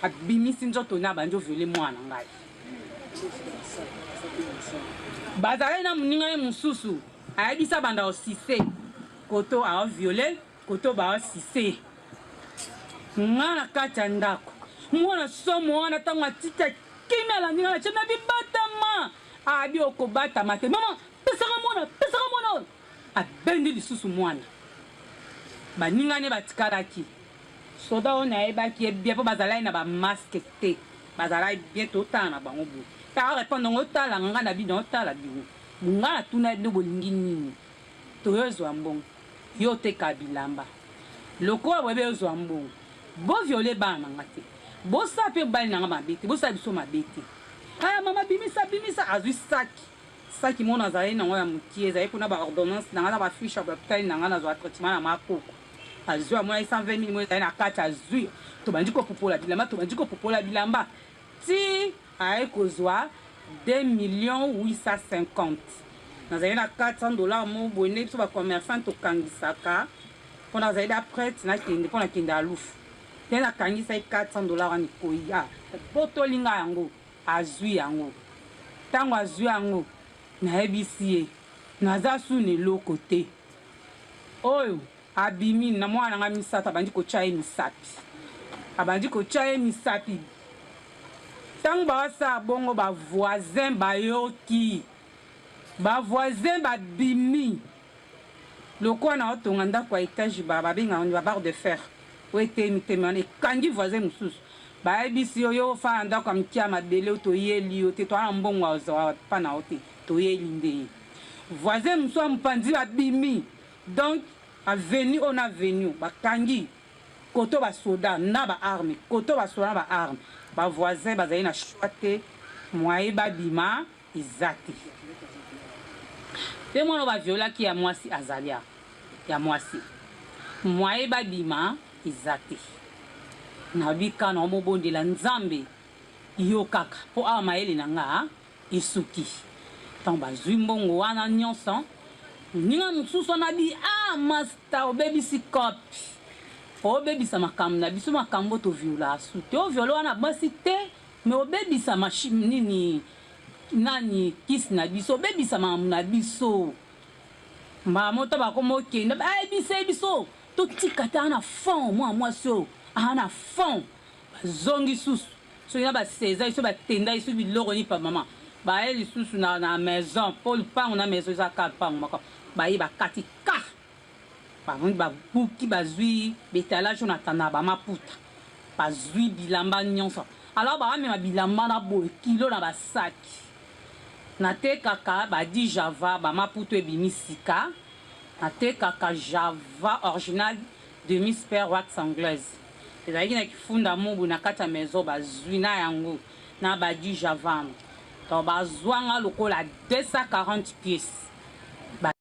Abimisi nzoto na abandi oviole mwana na ngai. Bazalaki na moninga ye mosusu, ayebisa banda osise koto aoviole koto baosise nga na kati ya ndako. Mwana somo wana, ntango atiki akimi, alandi nga na tie na bibatama. Abi okobatama te, mama, pesaka mwana, pesaka mwana oyo. Abendi lisusu mwana, baninga ne batikalaki. Soda oyo nayebaki ye bien mpo bazalaki na bamasque te, bazalaki bien. Totala na bango boye, ta répondre ngo, otala nga na bino, otala bino nga natuna bino, bolingi nini? Toyozwa mbongo, yo oteka bilamba lokola boyebi ozwa mbongo. Boviole bana na nga te, bosala mpe bali na nga mabe te, bosala biso mabe te. Aya mama, bimisa, bimisa. Azwi saki, saki moko nazalaki nango ya mokie, ezali kuna baordonnance na nga na bafiche ya hôpital na nga, nazwa traitement na makoko. Azwi, amonaki 120 mille mo ezali na kati, azwi. Tobandi kopupola bilamba, tobandi kopupola bilamba ti aye kozwa 2 millions 850. Nazali na 400 $ mo boye nde biso bacommerçant tokangisaka mpo nazali da prête nakende, mpo nakende alufu te. Nakangisaki 400 $ wana, ekoya botolinga yango. Azwi yango. Ntango azwi yango, nayebisi ye naza su na eloko te. Oyo abimi na mwana na nga misato, abandi kotya ye misapi, abandi kotya ye misapi. Ntango bawasala bongo, bavoisin bayoki, bavoisin babimi. Lokola na otonga ndako ya étage, babengaka babarre de fer oyo eteyemi temi wana ekangi voisin mosusu. Bayebisi yo: yo ofanda ndako ya moke ya mabele oyo, toyeli yo te, toza na mbongo azwa mpa na yo te, toyeli nde ye. Voisin mosusu ya mopanzi babimi. Donc avenue oyo na avenue bakangi koto basoda na baarme, koto basoda na baarme. Bavoisin bazali na choix te, moye babima eza te. Mpe mwana oyo baviolaki ya mwasi azali awa, ya mwasi, moye babima eza te. Nabika na omobondela Nzambe yo kaka, mpo awa mayele na nga esuki. Ntango bazwi mbongo wana nyonso, moninga mosusu wana bi: "Ah master, obebisi kopi, obebisa makambo na biso, makambo toviola su te, oviole wana basi te, me obebisa machine nini nani kisi na biso, obebisa makambo na biso." Mbala moto bakoma okende, bayebisa ye biso totika te, aa na fond, mwana mwasi oyo aa na fond. Bazongi susu, soki na baseza biso, batenda biso biloko nini pa mama. Baye lisusu na maison, mpo lupango na maison eza ka lupango moko. Baye, bakati ka bamoni, babuki, bazwi betalage oyo natanda bamaputa, bazwi bilamba nyonso. Alors bamema bilamba na boye kilo na basaki. Natekaka badi java, bamaputa ebimi sika. Natekaka java original demi spare wax anglaise, ezalaki na kifunda mobu na kati ya maison. Bazwi na yango na badi java. Donc bazwanga lokola 240 pièces.